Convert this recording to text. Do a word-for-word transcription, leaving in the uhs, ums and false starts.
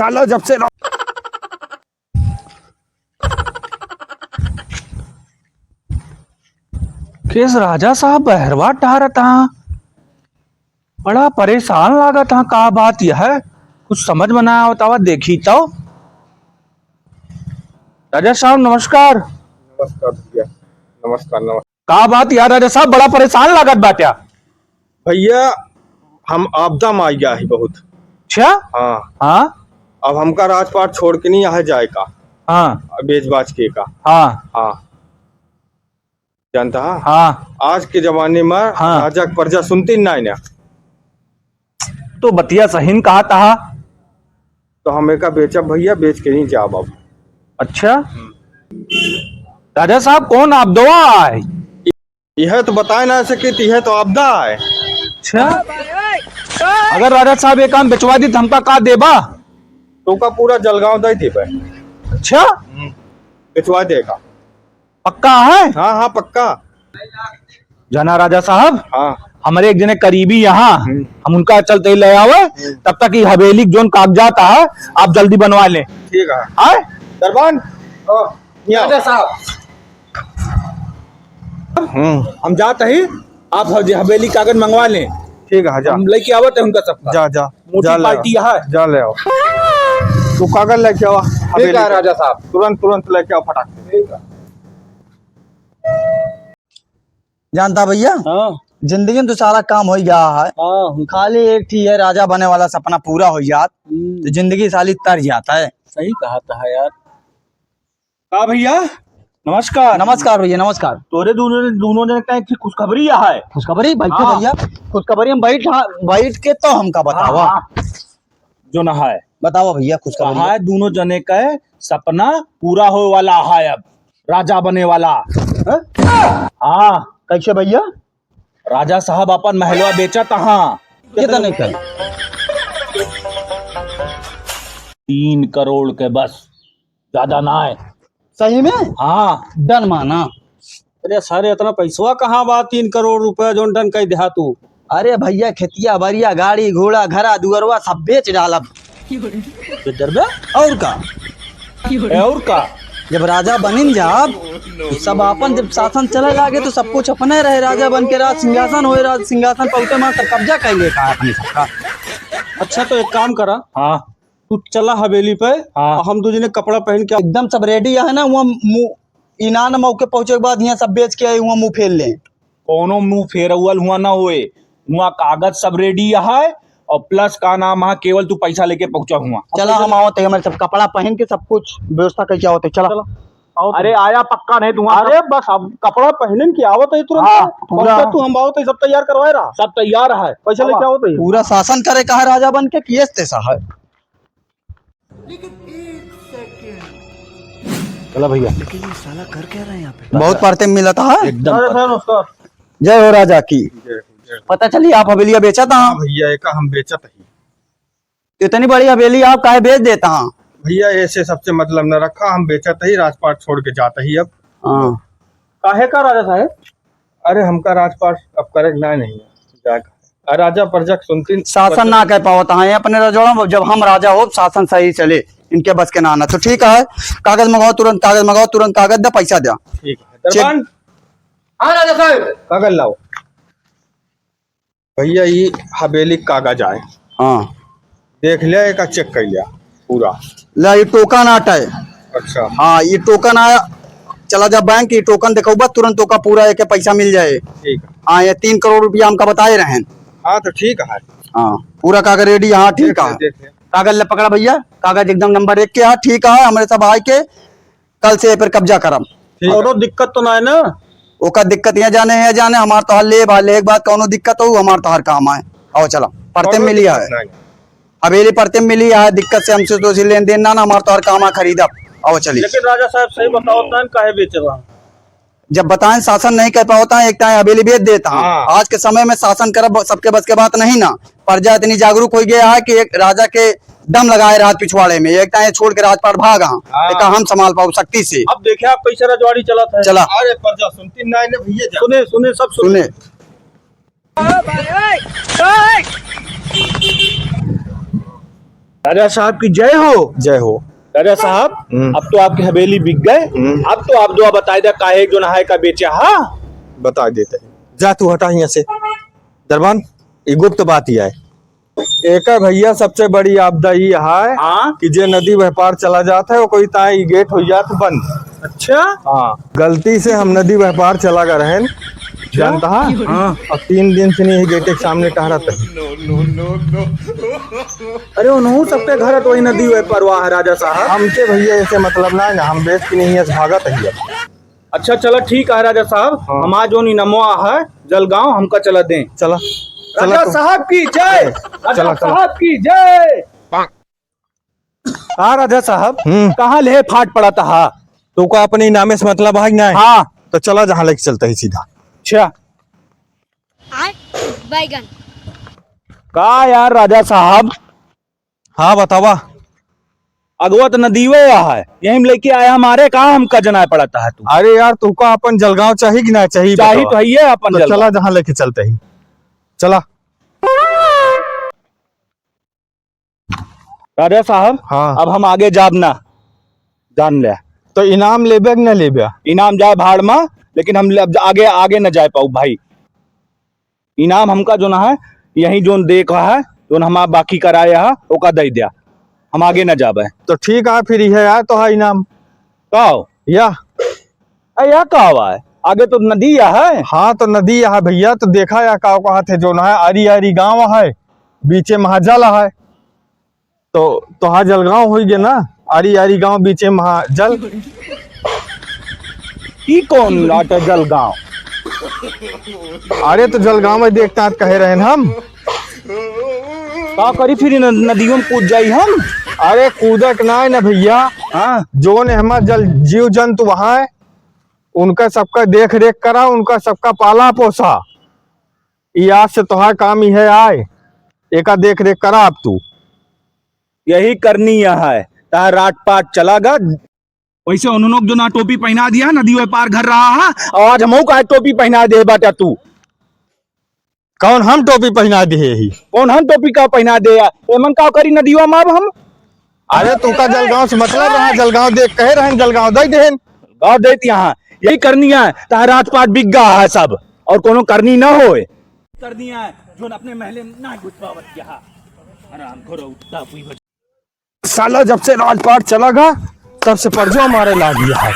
साला जब से रा- केस राजा साहब बहरवा टहरत हा, बड़ा परेशान लागत हा, का बात यह है? कुछ समझ में ना आवत आवा, देखी तो। राजा साहब नमस्कार। नमस्कार भैया, नमस्कार, नमस्कार। का बात यार राजा साहब, बड़ा परेशान लागत बाट्या। भैया, हम आपदा में आ गया है बहुत। अच्छा? हाँ। हाँ? अब हमका राजपाट छोड़ के नहीं यहाँ जाए का। हाँ। बेच बाच के का। हाँ। हाँ। जानता है? हाँ। आज के जमाने में हाँ। राजा के प्रजा सुनती ना है ना। तो बतिया सही न कहा था। तो हम एका बेचब भैया, बेच के ही जाब अब। अच्छा? हम्म। राजा साहब, कौन आपदवा है? यह तो बताए ना सके, तो यह तो आपदा है। अच्छा? अगर राजा साहब ये काम बेचवा दी, तो हमका का देबा? तो का पूरा जलगांव दे देबे। अच्छा? हम्म। बेचवा देगा। पक्का है? हाँ, हाँ, पक्का। जाना राजा साहब, हाँ। हमरे एक जने करीबी यहाँ, हम्म। हम उनका चलते ही ले आवे, हम्म। तब तक ये हवेली के जोन कागजात है, आप जल्दी बनवा लें। ठीक है। हाँ? दरबान, हाँ, ये आओ। राजा साहब। हम्म। हम जात ही, आप हवे-, हवेली कागज मंगवा लें। ठीक है, जा। हम लेके आवत है उनका सबका। जा, जा। मोटी जा ले आओ। पार्टी है। जा ले आओ। तू कागज लेके आवा, ठीक हवेली है, का। राजा साहब। तुरंत, तुरंत लेके आओ फटाक से। ठीक है। जानता भैया, हाँ। जिंदगी में तो सारा काम हो गया है। हाँ। खाली एक ठी है, राजा बने वाला सपना पूरा हो जात, हम्म। तो जिंदगी साली तर जाता है। सही कहा था यार। का भैया? नमस्कार। नमस्कार भैया, नमस्कार। तोरे दोनों, दोनों जने का एक खुशखबरी है। खुशखबरी? बैठो हाँ। भैया, खुशखबरी हम बैठ, हाँ, बैठ के तो हमका बतावा। हाँ, हाँ। जो ना है। बतावा भैया, खुशखबरी। कहा है, दोनों जने का सपना पूरा होए वाला है, अब राजा बने वाला। हैं? हाँ। कैसे भैया? राजा साहब अपन महलवा बेचत हाँ। कितने का? तीन करोड़ के बस, ज्यादा ना है। सही में? हाँ। डन माना। अरे सारे, इतना पैसवा कहाँ बा? तीन करोड़ रुपया जोन डन कई देहा तू। अरे भैया, खेतिया, बरिया, गाड़ी, घोड़ा, घरा, दुअरवा सब बेच डालब। बेच डरबे? और का? ए, और का? जब राजा बनिन जाब, तो सब आपन, जब शासन चले लागे, तो सब कुछ अपने रहे। राजा बन के राज सिंहासन होए, राज सिंहासन पर उठे, मार सब कब्जा कर ले का अपने सबका। अच्छा, तो एक काम करा। हाँ। तू चला हवेली पे, हाँ। और हम दू जने कपड़ा पहन के एकदम सब ready है ना, वहाँ मुँह, इनान मौके पहुँचे के बाद यहाँ सब बेच के आए, वहाँ मुँह फेर लें। कौनो मुँह फेरवल हुआ ना होए, हुआ कागज सब ready है, और plus का नाम है, केवल तू पैसा लेके पहुँचा हुआ। चला, हम आवत है, हमारे सब कपड़ा पहन के सब कुछ व्यवस्था करके आवत है, चला। चला, आओ अरे तुम। आया पक्का नहीं तू, अरे बस अब कपड़ा पहनन के आवत है तुरंत। हाँ, पूरा। पहुँचा तू, हम आवत है, सब तैयार करवाए रहा। सब तैयार है। पैसा लेके आवत है। पूरा शासन करे का है राजा बन के, किएस तैसा है। चला भैया। लेकिन ये साला कर क्या रहा है यहाँ पे? बहुत परते मिला था, हाँ? एकदम अरे परते। सर, नमस्कार। जय हो राजा की। जय हो, जय हो। पता चली आप हवेलिया बेचा था? हाँ भैया, एका हम बेचत ही। इतनी बड़ी हवेली आप काहे बेच देता? हाँ भैया, ऐसे सबसे मतलब न रखा, हम बेचत ही, राजपाट छोड़ के जात ही अब। हाँ। काहे का राजा साहब? अरे, हमका राजपाट अब करे के ना नहीं है, जाए का। आ राजा प्रजा के सुनती शासन ना कह पावत है अपने रजवाड़ा में, जब हम राजा हो शासन सही चले, इनके बस के ना ना। तो ठीक है, कागज मंगाओ तुरंत, कागज मंगाओ तुरंत, कागज दे, पैसा दे। ठीक है। ठीक। दरबान। हाँ राजा साहब। कागज लाओ। भैया, ई हवेली के कागज आए। हाँ। देख लिया, एका check कर लिया पूरा। ला, ई token आटा है। अच्छा। हाँ, ई token आया, चला जा बैंक, ई token देखो बस, तुरंत ओका पूरा एके पैसा मिल जाए। ठीक है। हाँ, ये तीन करोड़ रुपया हमका बताए रहे हैं। हाँ, तो ठीक है। हाँ, पूरा कागज ready, हाँ, ठीक देख ले, है। देख ले। कागज ले पकड़ा भैया, कागज एकदम number एक के, हाँ, ठीक है, हमरे सब आए के कल से ए पर कब्जा करम। ठीक है। कौनो दिक्कत तो ना है ना? ओका दिक्कत यहाँ जाने, यहाँ जाने, हमार तोहार लेब, लेके बाद कौनो दिक्कत हो, हमार तोहार काम आए। आओ चला, परते कौनो मिली दिक्कत है। ना है। हवेली परते मिली है, दिक्कत से हमसे तो उसी लेन देन ना, ना, हमार तोहार काम आए खरीदब। आओ चली। लेकिन राजा साहब सही बताओ, तन काहे बेचे बा? जब बताएं शासन नहीं कर पावता है, एक टाइम हवेली बेच देता है। हाँ। आज के समय में शासन करब सबके बस के बात नहीं ना। प्रजा इतनी जागरूक हो गया है कि एक राजा के दम लगाए राज पिछवाड़े में, एक टाइम छोड़ के राजपाट भाग, हाँ। हाँ। एक हम संभाल पाओ सख्ती से। अब देखिए आप कैसे रजवाड़ी चलत है। चला। अरे प्रजा सुनती ना है ना भैया, जा। सुने, सुने, सब सुने। सुने। ओ भाई, ओए, ओए। राजा साहब की जय हो। जय हो। राजा साहब, हम्म। अब तो आपकी हवेली बिक गए। हम्म। अब तो आप दुआ बताई द्या, काहे जोन है का बेचा, हाँ? बता देते हैं। जा तू हटा हियाँ से। दरबान, ई गुप्त बात ही है। एकर भैया सबसे बड़ी आपदा ई है, हाँ? कि जे नदी वह पार चला जात है, ओकरी ताई ई गेट हो जात बंद। अच्छा? हाँ, गलती से हम नदी वह पार चला गए रहन, अच्छा? जानता है? हाँ। और तीन दिन से नहीं गेट के सामने टहरत है। अरे, उनहू सबके घर तो वही नदी वह परवा है, राजा साहब। हमके भैया ऐसे मतलब ना है ना, हम बेच के नहीं है, भागत है। अच्छा, चला ठीक है राजा साहब, हाँ। हमार जोन इनमवा है जलगांव, हमका चला दें। चला, चला राजा तू। साहब की जय। चला, राजा चला। साहब की जय। हाँ राजा साहब, हम्म। कहाँ ले फाट पड़ा था? तोका अपने इनामे से मतलब है कि नहीं? हाँ। तो चला जहाँ लेके चलता ही सीधा। अच्छा। आय, बैगन। का यार राजा साहब, हाँ, बतावा। अगवा तो नदीवे है, यही में लेके आया हमारे, कहाँ हमका जनाए पड़ता है तू? अरे यार, तुका अपन जलगांव चाही कि ना चाही, चाही बतावा। तो है ये अपन तो जलगांव। चला जहाँ लेके चलते ही, चला। राजा साहब, हाँ। अब हम आगे जाब ना, जान ले। तो इनाम लेबे कि ना लेबे? इनाम जाए भाड़ में, लेकिन हम ले-, अब आगे, आगे न जाए पाऊ भाई। इनाम हमका जोन है, यही जोन दे का है, जोन हमार बाकी कराए है, ओका दे द्या, हम आगे न जाबे। तो ठीक है, फिर यह है तो है इनाम। का हो? या। ए, या का हुआ है? आगे तो नदी या है। हाँ, तो नदी या है भैया, तो देखा या का कहत है, जोन है आरी आरी गाँव है, बीचे महाजल है। तो तोहार जलगांव होई गे ना, आरी आरी गांव बीचे महाजल। ई कौन लाटे जलगांव? अरे तो जलगांव में देखता है, कहे रहन हम। का करी फिर न-, नदियों में कूद जाई हम? अरे कूदक ना है ना भैया। हाँ। जोन हमार जल, जीव जंतु वहाँ है, उनका सबका देख रेख करा, उनका सबका पाला पोसा। ई आज से तोहार काम ही है आए, एका देख रेख करा अब तू। यही करनी है, तहा रात पाट चला गा। वैसे उन्होंने जो ना टोपी पहना दिया, नदी वे पार घर रहा है, और आज हमहू का टोपी पहना दे बाटा तू। कौन हम टोपी पहना दे ही? कौन हम टोपी का पहना दे या? एमन का करी नदिया में अब हम? अरे तू का जलगांव से मतलब रहा, जलगांव दे कहे रहन, जलगांव दे देहन। गाँव देत यहाँ, यही करनी है, तहा रात पाट बिक गा है सब, और कोनो करनी ना होए। करनी है, जोन अपने महले में ना घुस पावत यहाँ। आराम करो, उठता कोई बच- साला जब से राजपाट चला गा, तब से परजो मारे लाग गया है।